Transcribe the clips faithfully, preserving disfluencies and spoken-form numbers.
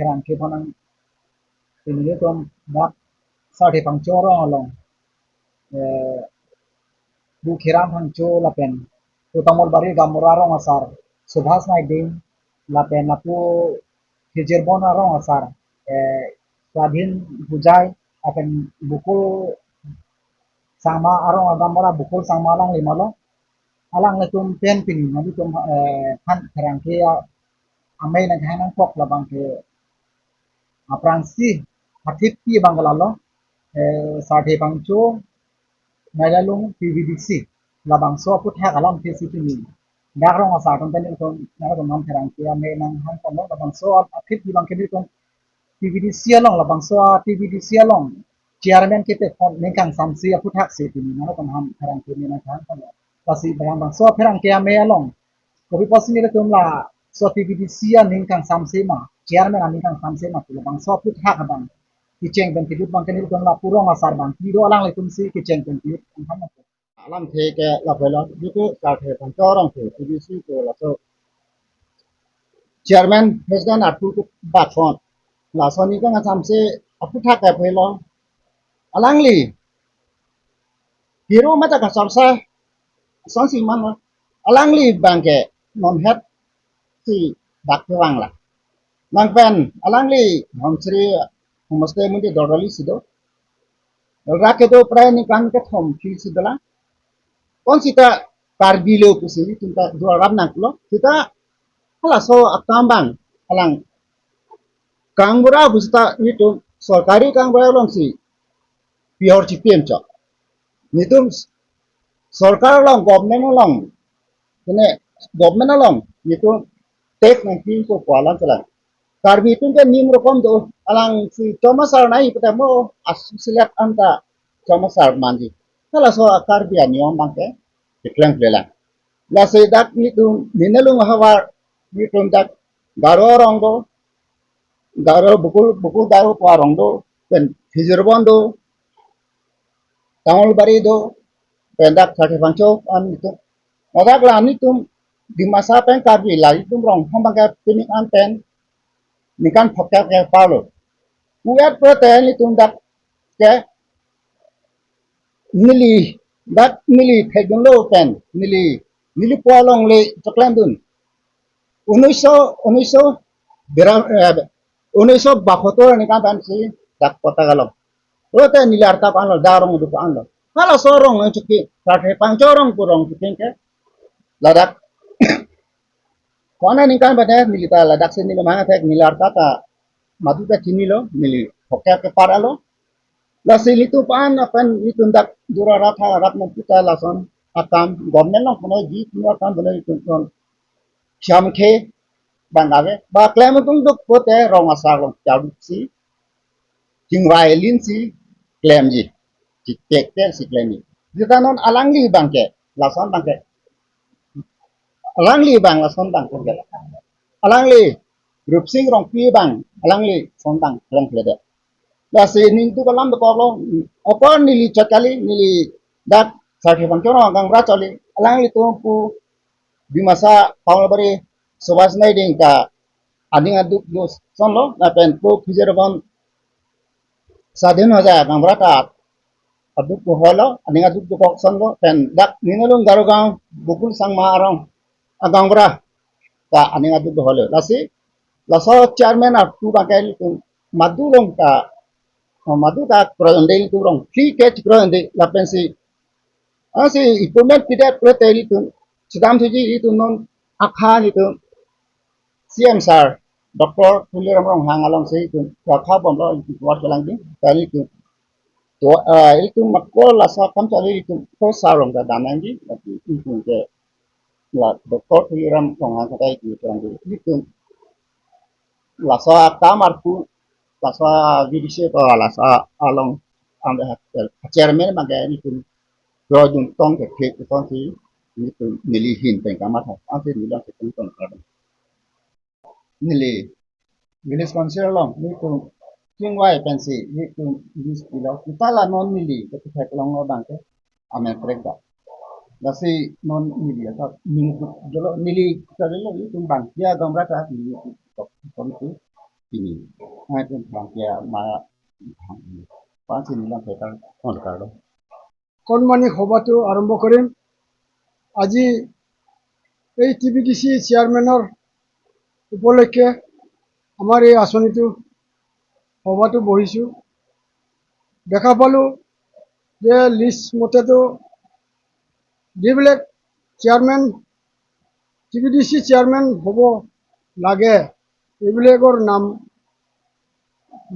Pherangke aphan nang pini nelitum dak Sarthe Phangcho arong along, eh, Bu Kheram Phangcho lapen pu Tamalbari gaonbura arong asar Subhas Naiding lapen lapu Khizarbond arong asar, eh, Swadhin Hojai lapen Bukul Sangma arong agaonbura Bukul Sangma alangli ma lo. Alanglitum pen pini nelitum, eh, aphan pherangke a-, amei nangkehang nangkok labang ke aphrangsi athip pi abang ke lalo, eh, Sarthe Phangcho Meilalung P V D C labangso aphuthak alamthe si pini dak rong asar atum pen nelitum nangtum aphan pherangke amei nanghang ponlo. Labangso athip pi abang ke nelitum P V D C along, labangso a-P V D C along chairman kepe aphan ningkangsamse aphuthak si pini nangtum aphan pherangke amei nanghang ponlo. Lasi labangso pherangke amei along kopi pusi nelitum laso P V D C aning kangsamse ma, chairman aning kangsamse ma, labangso aphuthak abang kecheng pen kejut abang ke nelitum lapu rong asar abang kedo alanglitum si kecheng pen kejut abang. Alamthe ke lapu lo, jitu Sarthe Phangcho arong ke P V D C ke laso chairman, president atum ke baton. Laso aning kangsamse aphuthak ke lapu lo. Alangli hero mata ka sorsa sonsi man lo. Alangli abang ke non het si dak kevang la. Nang pen alangli Dhonsiri Homestay amonit Dordoli si do. Rak kedo prai ningkan kethom phli si dolang. Konsita Karbi lo pusi nelitum ta dua rap nangkoklo. Sita halaso akam abang alang gaonbura pusita nelitum sorkari gaonbura alongsi pihor chipim chok. Nelitum sorkar along, government along, pine government along nelitum tax nangpi ko pu alam chelang. Karbi atum ke nim rokom do, alangsi chomasar nai pute mo asu silat anta chomasar manji. Halaso a-Karbi aniyom abang ke keklem klelang. Lasi dak nelitum Ninalung ahavar nelitum dak Garo arong do, Garo Bukul, Bukul Garo pu arong do, pen Khizarbond do, Tamalbari do, pen dak Sarthe Phangcho an nelitum. Ladak la nelitum Dimasa pen Karbi la nelitum rong hom abang ke pini an pen ningkan phokep kepar lo. Kuat pute nelitum dak ke neli, dak neli thekdunlo pen neli, neli pu alongle choklemdun. Unniso, unniso bira, eh, unniso bahatur aningkan pensi dak patta kalong. Pute neli arta ko-an lo, dak rong do ko-an lo. Halaso rong nangchokche, Sarthe Phangcho arong pu rong chokche ke ladak ko-an aningkan pen neli ta ladak si neli mangthek, neli arta ta madu ta chinilo, neli phokep kepar alo. Lasi nelitum aphan, aphan nelitum dak dura rap ha rap nangputa lason akam government along punoi ji punoi akam punoi nelitum pon. Siam ke abang ave, ba klem atum duk pute rong asar along chaduk si, chingvai lin si klemji, chiktek tek si klemji. Jita non alangli abang ke, lason abang ke, alangli abang lason abang ke, alangli Rupsing Rongpi abang, alangli son abang klem kledet. Lasi nelitum alam dokoklo, apor neli chot kali, neli dak Sarthe Phangcho arong gaonbura chot kali, alanglitum pu Dimasa Tamalbari Subhas Naiding ta aning aduk do sonlo, lapen pu Khizarbond Swadhin Hojai gaonbura ta aduk do holo, aning aduk dokok sonlo, pen dak Ninalung Garogaon Bukul Sangma arong agaonbura ta aning aduk do holo. Lasi laso chairman atum abang ke nelitum madu along ta, madu ta kroidunde, nelitum rong free ke chekroidunde lapensi, ah, si improvement pidet pute nelitum chedam thuji. Nelitum non akha nelitum C M sir, Doctor Tuliram Ronghang alongsi nelitum akha bomlo, nelitum kelang ding, ta nelitum to, ah, nelitum makol laso akam chot kali nelitum ko sir along ta dam nangji, nelitum ke la Doctor Tuliram Ronghang kata nelitum kelang ding. Nelitum laso akam arpu, laso V D C ko laso along, am, chairman abang ke nelitum kroidun tong ke thek tong si nelitum neli ahin pen kamatha, ansi neli along si tong tong kroidun. Neli village council along nelitum chingvai pensi nelitum list pilo. Kita la non neli ketheklong lo abang ke amen krek da. Lasi non neli ata neli dolo, neli kita dolo, nelitum bang dia gaonbura ta neli tok tok itu. তিনি। আহ, এজন ভাৰতীয় মা-, পাঁচ তিনি লাখ এটাৰ অধিকাৰ। সন্মানিক সভাটো আৰম্ভ কৰিম। আজি এই টি বি ডি চি চেয়াৰমেনৰ উপলক্ষে আমাৰ এই আঁচনিটো সভাটো বহিছো। দেখা পালো যে লিষ্ট মতেতো যিবিলাক chairman, T B D C chairman হ'ব লাগে, এইবিলাকৰ নাম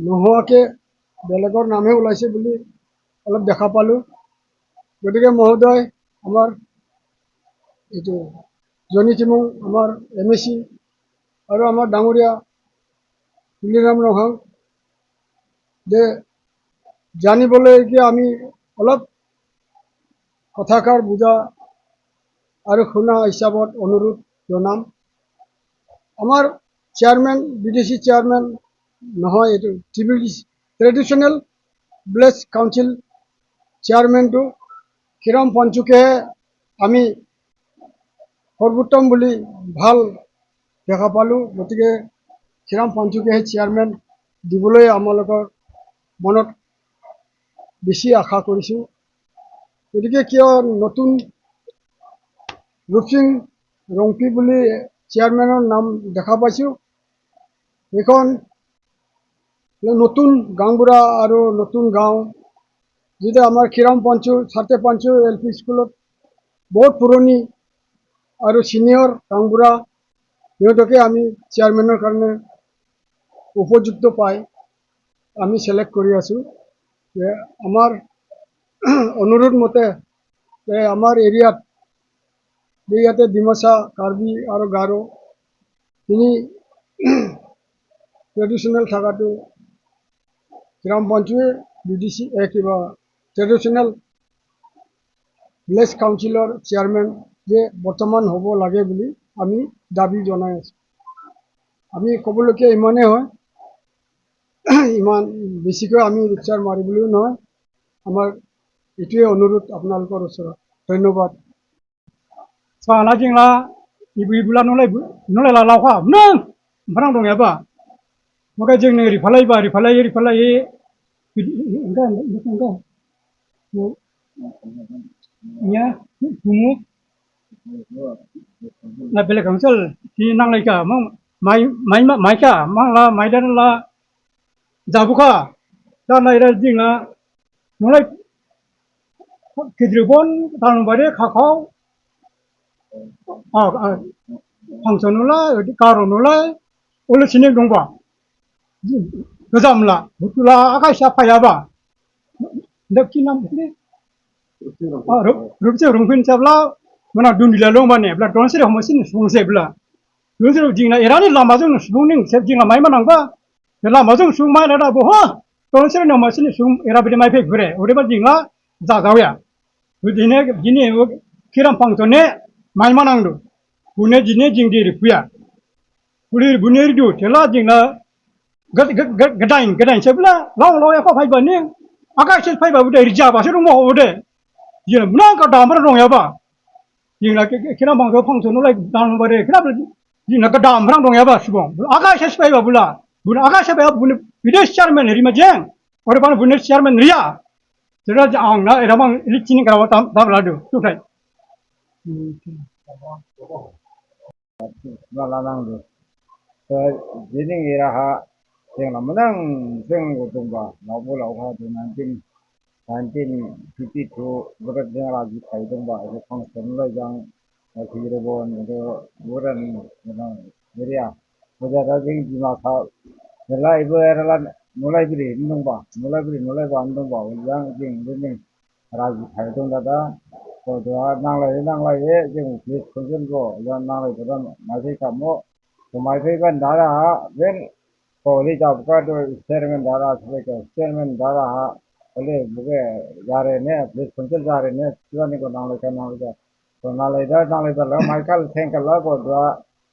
নোহোৱাকে বেলেগৰ নামহে ওলাইছে বুলি অলপ দেখা পালো। গতিকে মহোদয়, আমাৰ এইটো জনি টিমুং, আমাৰ এম এ চি আৰু আমাৰ ডাঙৰীয়া তুলিৰাম ৰংহাং যে জানিবলৈ কি আমি অলপ কথাষাৰ বুজা আৰু শুনা হিচাপত অনুৰোধ জনাম। আমাৰ chairman, B D C chairman নহয়, এইটো T B D C, traditional village council চেয়াৰমেনটো ক্ষীৰাম পঞ্চুকেহে আমি সৰ্বোত্তম বুলি ভাল দেখা পালো। গতিকে ক্ষীৰাম পঞ্চুকেহে চেয়াৰমেন দিবলৈ আমালোকৰ মনত বেছি আশা কৰিছো। গতিকে কিয় নতুন ৰূপসিং ৰংপি বুলি চেয়াৰমেনৰ নাম দেখা পাইছো, সেইখন নতুন গাঁওবুঢ়া আৰু নতুন গাঁও, যিটো আমাৰ ক্ষীৰাম পঞ্চু, চাৰটে পঞ্চু এল পি স্কুলত বহুত পুৰণি আৰু ছিনিয়ৰ গাঁওবুঢ়া, সিহঁতকে আমি চেয়াৰমেনৰ কাৰণে উপযুক্ত পাই আমি ছিলেক্ট কৰি আছো। যে আমাৰ অনুৰোধ মতে যে আমাৰ এৰিয়াত, যে ইয়াতে ডিমাচা, কাৰ্বি আৰু গাৰো, তিনি ট্ৰেডিশ্যনেল থকাটো গ্ৰাম পঞ্চায়ত, বি ডি চি, এ, কিবা ট্ৰেডিশ্যনেল ভিলেজ কাউন্সিলৰ চেয়াৰমেন যে বৰ্তমান হ'ব লাগে বুলি আমি দাবী জনাই আছো। আমি ক'বলগীয়া ইমানেই হয়, ইমান বেছিকৈ আমি লেকচাৰ মাৰিবলৈও নহয়। আমাৰ এইটোৱে অনুৰোধ আপোনালোকৰ ওচৰত। ধন্যবাদ। Sa na jingla ibu ibu la nolai bu-, nolai la lauha nang barang dong ya ba. Maka jing ne riphalai ba, riphalai, riphalai. Enggak, enggak, enggak. Ya, kumu. La bele kangsel di nang lai ka, mang mai, mai, mai ka, mang la, mai dan la jabu ka. Dan lai ra jingla nolai kedribon, tang bare khakau. Ah, ah, pangso nolai, karo nolai, olo sining dong ba. Kejam la, butula akai sa phaya ba. Dak kinam ni. Ah, rup, rup se rungpin sabla, mana dun dila long ba ne, bla don se homo sin sung se bla. Don se jingla era ni lama jong sung ning se jingla mai manang ba. Lama jong sung mai la da bo ha. Don se homo sin sung era bide mai phe gure. Ore ba jingla ja ja ya. Bidine, bidine, kiram pang to ne, mai manang do. Bune jine jing diri puya. Pulir bunir du, tela jingla, gad-, gad-, gad-, gadain, gadain sebla, long long ya ko phai ba ning. Akai sel phai ba bude, rija ba, serung mo bude. Jingla, muna ka damra rong ya ba. Jingla, ke, ke, kiram pang to pang to nolai dam ba de, kiram, jingla ka damra rong ya ba, subong. Akai sel phai ba bula. Bula akai sel phai ba bula, bide chairman ri ma jeng. Ore pan bune chairman ria. Sera ja ang na era mang ili chini karawa tam, tam ladu. Tu kai. Lala nang do. So, jining era ha, jing la menang, jing ko tung ba, na bo la ha tu nineteen, nineteen fifty-two, berat jing la ji kai tung ba, je pang sem la jang, na kiri bon, do, buran, na, area. Boja da jing jima sa, nolai bo era la, nolai biri, nung ba, nolai biri, nolai ba, nung ba, jang jing, jing, jing. Raji khai tung da da, ko do nang lai, nang lai e, jing office khunjun ko, jang nang lai ko da, mai thai kamo, ko mai thai ban da da, ben, ko li jab ka do chairman da da, sebe ka chairman da da ha, ko le buke jare ne, office khunjun jare ne, chuan ni ko nang lai ka, nang lai ka, ko nang lai da, nang lai da la, mai kal theng kal la ko do,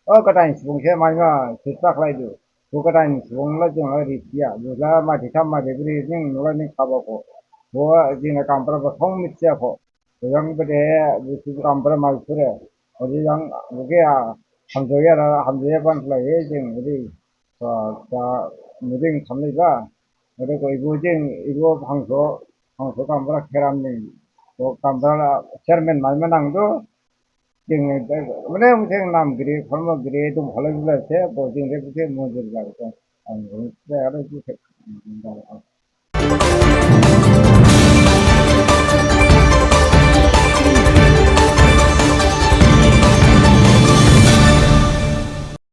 o ka time sung se mai ma, sitak lai do. Bu kadang sung la jong la ri sia. Bu la ma di tham ma de bri ning nolai ning khaba ko. Bu jing la kampra ba thong mit sia ko. Bu yang bede bu si kampra mai sure. Bu jang bu ke a hamjoya ra hamjoya pan la ye jing bri. ta meeting thamle ba. Ode ko ibu jing, ibu hangso, hangso Gaonbura Kheram ni. Ko Gaonbura chairman mai manang do. Jing, mane methang nam giri, form giri, dum hole gula se, ko jing re se mo jir gar ko. Ang ko se are ko se.